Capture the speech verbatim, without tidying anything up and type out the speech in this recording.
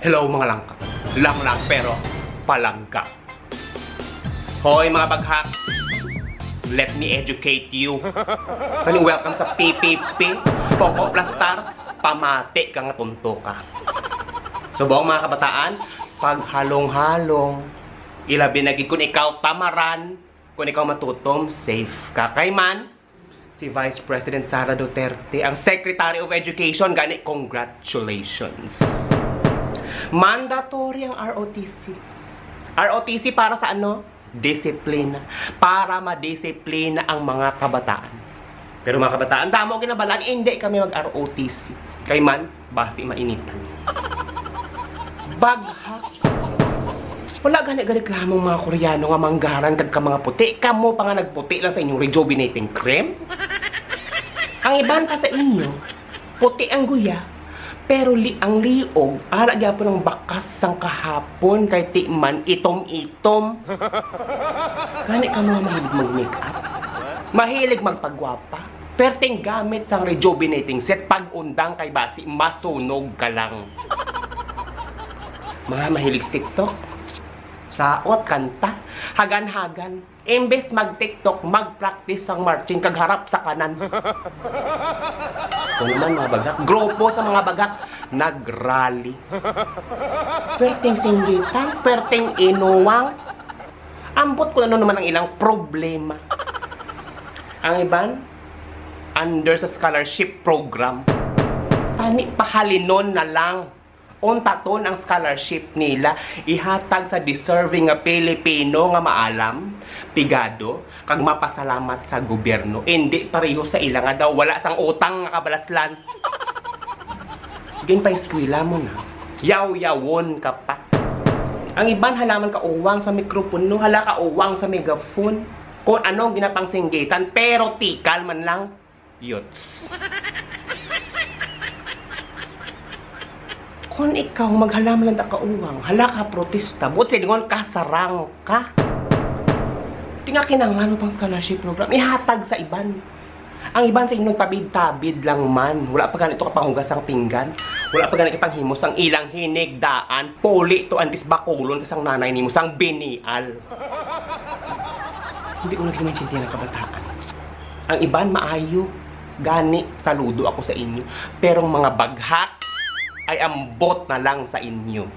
Hello, mga langka. Lang lang, pero palangga. Hoy, mga bagha. Let me educate you. Kani, welcome sa P P P. Poko plastar, pamati ka nga tunto ka. Subong, mga kabataan, paghalong-halong. Ilabi na gid kung ikaw tamaran, kung ikaw matutom, safe ka. Kay man, si Vice President Sara Duterte, ang Secretary of Education, gani, congratulations. Mandatory ang R O T C. R O T C para sa ano? Disiplina. Para madisiplina ang mga kabataan. Pero, mga kabataan, damo ginabalaan, hindi kami mag-R O T C. Kay man, basi mainitan. Bagha. Wala gani gareklamo ang mga Koreano nga manggaran kag ka mga puti. Kamo pa nga nagputi lang sa inyong rejuvenating cream. Ang iban pa sa inyo, puti ang guya, pero li ang liog, ara gyapon ang bakas sang kahapon kay ti man itom-itom. Gani ka mga mahilig mag-make-up, mahilig magpagwapa, perting gamit sang rejuvenating set pag-undang kay basi masunog ka lang. Mga mahilig TikTok, saot, kanta, hagan-hagan. Imbes mag-TikTok, mag-practice sang marching kag harap sa kanan. Ito naman, mga bagak. Grupo sa mga bagak, nag-rally. Perting singgitan, perting inuwang. Ambot kung ano naman ang ilang problema. Ang iban, under sa scholarship program. Tani, pahalinon na lang. Untaton ang scholarship nila, ihatag sa deserving nga Pilipino nga maalam, pigado, kag mapasalamat sa gobyerno. Indi pareho sa ila nga daw wala sang utang nga kabalaslan. Ginpaeskwela mo na, yaw-yawon ka pa. Ang iban halaman ka uwang sa mikropono, hala ka uwang sa megaphone. Kung anong ginapangsinggitan, pero tikal man lang. Yots. Kon ikaw, maghalaman lang ka uwang, hala ka protesta, buot silingon ka, sarang ka. Di nga kinahanglan mo pang scholarship program, ihatag sa iban. Ang iban sa inyo nagtabid-tabid lang man, wala pa gani to kapanghugas ang pinggan, wala pa gani kapanghimo sang ilang hinigdaan, puli to antes bakulon ka sang nanay nimo sang binial. Hindi ko na maintindihan ang kabataan. Ang iban maayo, gani, saludo ako sa inyo. Pero ang mga baghat ay ambot na lang sa inyo.